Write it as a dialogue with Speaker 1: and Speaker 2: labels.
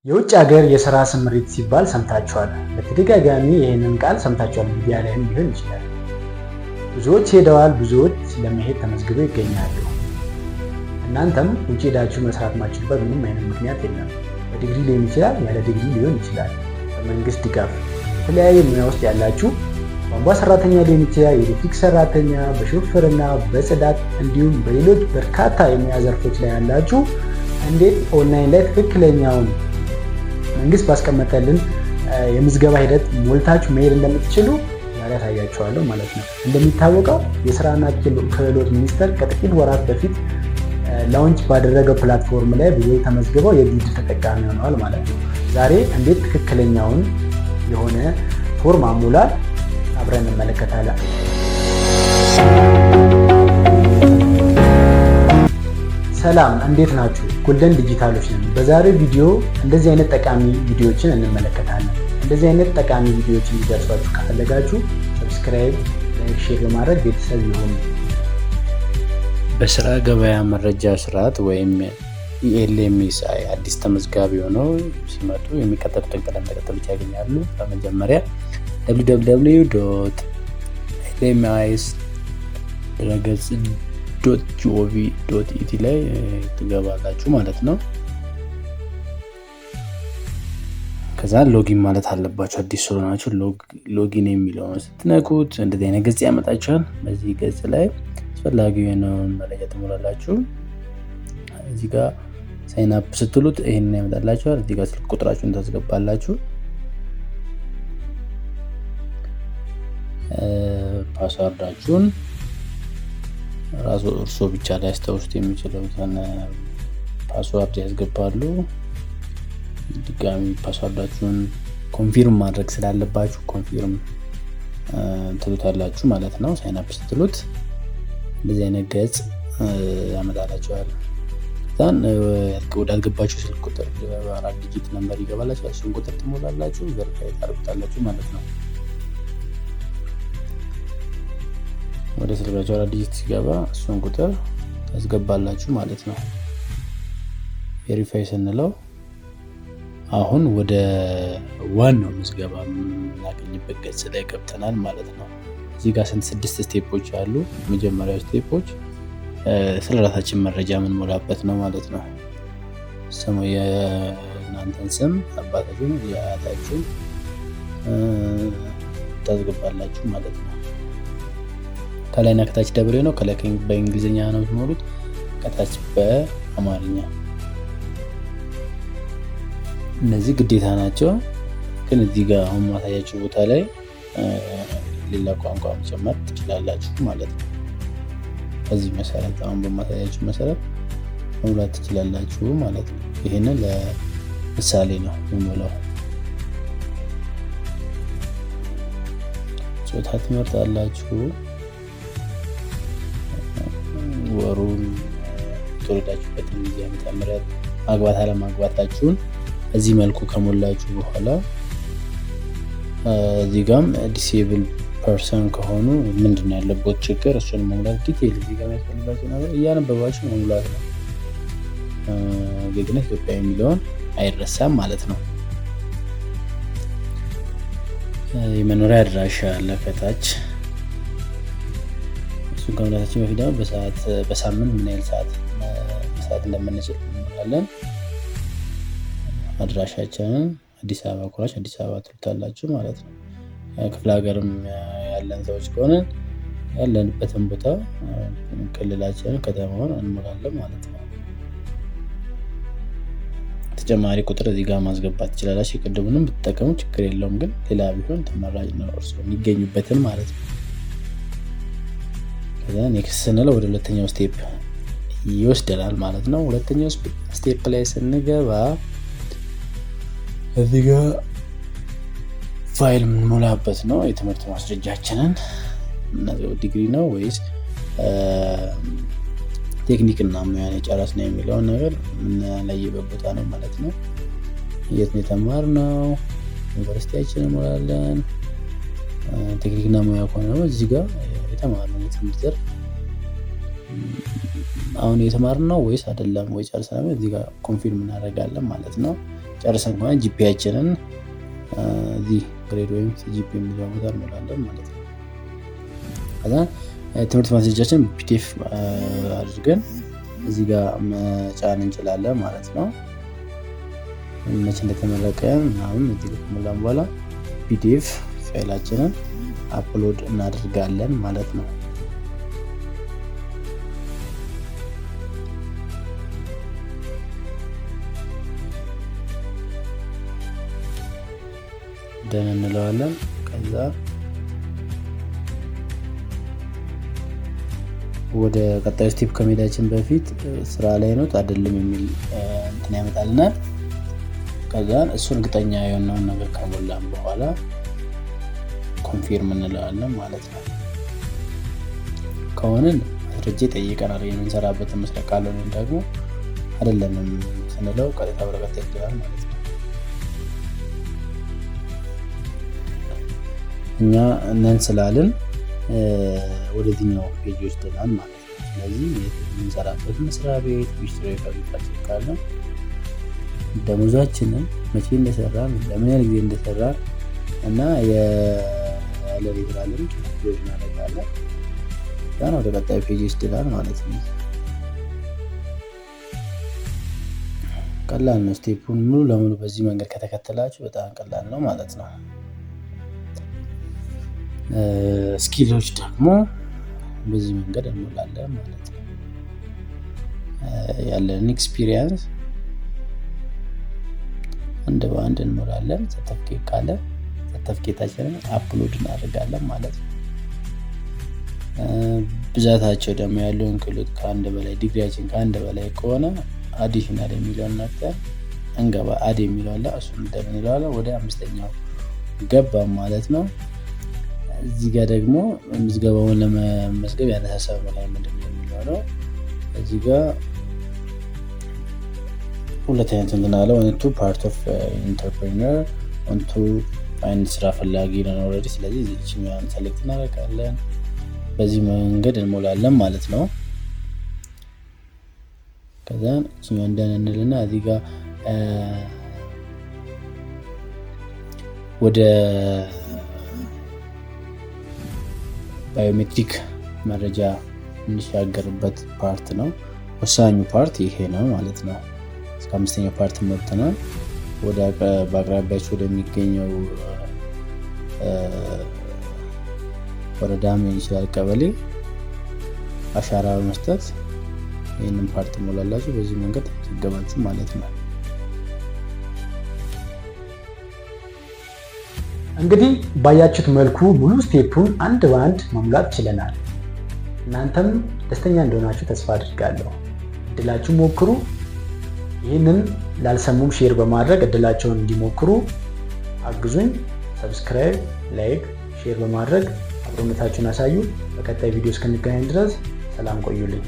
Speaker 1: የውጭ ሀገር የስራ ስምሪት ሲባል ሰምታችኋል። በተደጋጋሚ ይህንን ቃል ሰምታችኋል። ሚዲያ ላይም ሊሆን ይችላል። ብዙዎች ሄደዋል፣ ብዙዎች ለመሄድ ተመዝግበው ይገኛሉ። እናንተም ውጭ ሄዳችሁ መስራት ማትችሉበት ምንም አይነት ምክንያት የለም። በዲግሪ ሊሆን ይችላል፣ ያለ ዲግሪ ሊሆን ይችላል። በመንግስት ድጋፍ በተለያየ ሙያ ውስጥ ያላችሁ ቧንቧ ሰራተኛ ሊሆን ይችላል፣ የኤሌክትሪክ ሰራተኛ፣ በሹፍርና፣ በጽዳት እንዲሁም በሌሎች በርካታ የሙያ ዘርፎች ላይ ያላችሁ እንዴት ኦንላይን ላይ ትክክለኛውን መንግስት ባስቀመጠልን የምዝገባ ሂደት ሞልታችሁ መሄድ እንደምትችሉ ዛሬ አሳያችኋለሁ ማለት ነው። እንደሚታወቀው የስራና ክህሎት ሚኒስቴር ከጥቂት ወራት በፊት launch ባደረገው platform ላይ ብዙ ተመዝግበው የዚህ ዕድል ተጠቃሚ ሆነዋል ማለት ነው። ዛሬ እንዴት ትክክለኛውን የሆነ ፎርም አሞላል አብረን እንመለከታለን። ሰላም፣ እንዴት ናችሁ? ጎልደን ዲጂታሎች ነን። በዛሬው ቪዲዮ እንደዚህ አይነት ጠቃሚ ቪዲዮዎችን እንመለከታለን። እንደዚህ አይነት ጠቃሚ ቪዲዮዎችን እንዲደርሷችሁ ከፈለጋችሁ subscribe፣ like፣ share በማድረግ ቤተሰብ ይሁኑ።
Speaker 2: በስራ ገበያ መረጃ ስርዓት ወይም ELMSI አዲስ ተመዝጋቢ ሆነው ሲመጡ የሚከተሉትን ቅደም ተከተሎች ያገኛሉ። በመጀመሪያ www.LMIS ድረገጽ .gov.et ላይ ትገባላችሁ ማለት ነው። ከዛ login ማለት አለባችሁ። አዲስ ስለሆናችሁ login የሚለውን ስትነኩት እንደዚህ አይነት ገጽ ያመጣችኋል። በዚህ ገጽ ላይ አስፈላጊ የሆነውን መረጃ ትሞላላችሁ። እዚህ ጋር sign up ስትሉት ይሄንን ያመጣላችኋል። እዚህ ጋር ስልክ ቁጥራችሁን ታስገባላችሁ። Password ኣችሁን ራሱ እርሶ ብቻ ሊያስታውሱት የሚችለውን password ያስገባሉ። ድጋሚ password ኣችሁን confirm ማድረግ ስላለባችሁ confirm ትሉታላችሁ ማለት ነው። Sign up ስትሉት እንደዚህ አይነት ገጽ ያመጣላችኋል። ከዛን ወዳልገባችሁ ስልክ ቁጥር 4 digit number ይገባላችኋል። እሱን ቁጥር ትሞላላችሁ፣ verify ታደርጉታላችሁ ማለት ነው። ወደ ስልካችሁ 4 digit ሲገባ እሱን ቁጥር ታስገባላችሁ ማለት ነው። Verify ስንለው አሁን ወደ ዋናው ምዝገባ የምናገኝበት ገጽ ላይ ገብተናል ማለት ነው። እዚህ ጋር ስንት 6 step ኦች አሉ። የመጀመሪያው step ኦች ስለ ራሳችን መረጃ የምንሞላበት ነው ማለት ነው። ስሙ፣ የእናንተን ስም፣ አባታችሁን፣ የአያታችሁን ታስገባላችሁ ማለት ነው። ከላይና ከታች double ነው። ከላይ በእንግሊዝኛ ነው የምትሞሉት፣ ከታች በአማርኛ። እነዚህ ግዴታ ናቸው፣ ግን እዚህ ጋር አሁን ማሳያችሁ ቦታ ላይ ሌላ ቋንቋ መጨመር ትችላላችሁ ማለት ነው። በዚህ መሰረት አሁን በማሳያችሁ መሰረት መሙላት ትችላላችሁ ማለት ነው። ይሄንን ለምሳሌ ነው የምሞላው። ጾታ ትመርጣላችሁ፣ ወሩን፣ የተወለዳችሁበትን ጊዜ፣ ዓመተ ምህረት፣ ማግባት አለማግባታችሁን በዚህ መልኩ ከሞላችሁ በኋላ እዚህ ጋም disable person ከሆኑ ምንድነው ያለበት ችግር እሱን መሙላት፣ detail እዚህ ጋር የሚያስፈልጋችሁ ነገር እያነበባችሁ መሙላት ነው። ዜግነት ኢትዮጵያ የሚለውን አይረሳም ማለት ነው። የመኖሪያ አድራሻ አለ ከታች። እሱን ከመሙላታችን በፊት ደግሞ በሳምንት ምን ያህል ሰዓት መስራት እንደምንችል እንሞላለን። አድራሻችንን አዲስ አበባ ከሆናችሁ አዲስ አበባ ትሉታላችሁ ማለት ነው። ክፍለ ሀገርም ያለን ሰዎች ከሆነ ያለንበትን ቦታ፣ ክልላችንን፣ ከተማውን እንሞላለን ማለት ነው። ተጨማሪ ቁጥር እዚህ ጋር ማስገባት ትችላላችሁ። የቅድሙንም ብትጠቀሙ ችግር የለውም፣ ግን ሌላ ቢሆን ተመራጭ ነው፣ እርስዎ የሚገኙበትን ማለት ነው። ከዛ next ስንለው ወደ ሁለተኛው step ይወስደናል ማለት ነው። ሁለተኛው step ላይ ስንገባ እዚህ ጋር ፋይል የምንሞላበት ነው። የትምህርት ማስረጃችንን፣ ዲግሪ ነው ወይስ ቴክኒክና ሙያን የጨረስነው የሚለውን ነገር የምንለይበት ቦታ ነው ማለት ነው። የት ነው የተማርነው፣ ዩኒቨርሲቲያችንን እንሞላለን። ቴክኒክና ሙያ ከሆነ ደግሞ እዚህ ጋር የተማርነው የትምህርት ዘርፍ፣ አሁን የተማርነው ወይስ አይደለም ወይ ጨርሰናል፣ እዚህ ጋር confirm እናደርጋለን ማለት ነው። ጨርሰን ከሆነ GPA ያችንን እዚህ grade ወይም CGPA የሚለው ቦታ እንሞላለን ማለት ነው። ከዛ ትምህርት ማስረጃችን PDF አድርገን እዚህ ጋር መጫን እንችላለን ማለት ነው። መቼ እንደተመረቀ ምናምን እዚህ ጋር ከሞላን በኋላ PDF file ኣችንን upload እናደርጋለን ማለት ነው። Done እንለዋለን። ከዛ ወደ ቀጣዩ step ከመሄዳችን በፊት ስራ ላይ ነው አይደለም የሚል እንትን ያመጣልናል። ከዛ እሱ እርግጠኛ የሆነውን ነገር ከሞላን በኋላ confirm እንለዋለን ማለት ነው። ከሆንን ማስረጃ ይጠይቀናል የምንሰራበትን መስሪያ፣ ካልሆነ ደግሞ አይደለንም ስንለው ቀጥታ ወደ ቀጣይ ይሄዳል ማለት ነው። እኛ ነን ስላልን ወደዚህኛው page ይወስደናል ማለት ነው። ስለዚህ የምንሰራበት መስሪያ ቤት ሚኒስትሪ ካለ ደሞዛችንን፣ መቼ እንደሰራን፣ ለምን ያህል ጊዜ እንደሰራን እና ያለን የስራ ልምድ upload እናደርጋለን። ያን ወደ ቀጣዩ page ይወስደናል ማለት ነው። ቀላል ነው። Step ኡን ሙሉ ለሙሉ በዚህ መንገድ ከተከተላችሁ በጣም ቀላል ነው ማለት ነው። Skill ኦች ደግሞ በዚህ መንገድ እንሞላለን ማለት ነው። ያለንን experience አንድ በአንድ እንሞላለን። ሰርተፍኬት ካለ ሰርተፍኬታችንን upload እናደርጋለን ማለት ነው። ብዛታቸው ደግሞ ያለውን ክህሎት ከአንድ በላይ፣ ዲግሪያችን ከአንድ በላይ ከሆነ additional የሚለውን ነክተን እንገባ፣ add የሚለው አለ፣ እሱን done እንለዋለን። ወደ አምስተኛው ገባ ማለት ነው። እዚህ ጋር ደግሞ ምዝገባውን ለመመዝገብ ያነሳሳው ምክንያት ምንድን ነው የሚለው ነው። እዚህ ጋር ሁለት አይነት እንትን አለ። Want to part of entrepreneur፣ want to find ስራ ፈላጊ ነው already። ስለዚህ እዚህኛውን select እናደርጋለን። በዚህ መንገድ እንሞላለን ማለት ነው። ከዛ እችኛዋን done እንልና እዚህ ጋር ወደ biometric መረጃ እንሻገርበት part ነው። ወሳኙ part ይሄ ነው ማለት ነው። እስከ አምስተኛው part ሞልተናል። ወደ በአቅራቢያቸው ወደሚገኘው ወረዳም ሊሆን ይችላል ቀበሌ አሻራ በመስጠት ይህንን part ሞላላችሁ። በዚህ መንገድ ትገባችሁ ማለት ነው።
Speaker 1: እንግዲህ ባያችሁት መልኩ ሙሉ step ኡን አንድ በአንድ መሙላት ችለናል። እናንተም ደስተኛ እንደሆናችሁ ተስፋ አድርጋለሁ። እድላችሁ ሞክሩ። ይህንን ላልሰሙም share በማድረግ እድላቸውን እንዲሞክሩ አግዙኝ። Subscribe፣ like፣ share በማድረግ አብሮነታችሁን አሳዩ። በቀጣይ ቪዲዮ እስክንገናኝ ድረስ ሰላም ቆዩልኝ።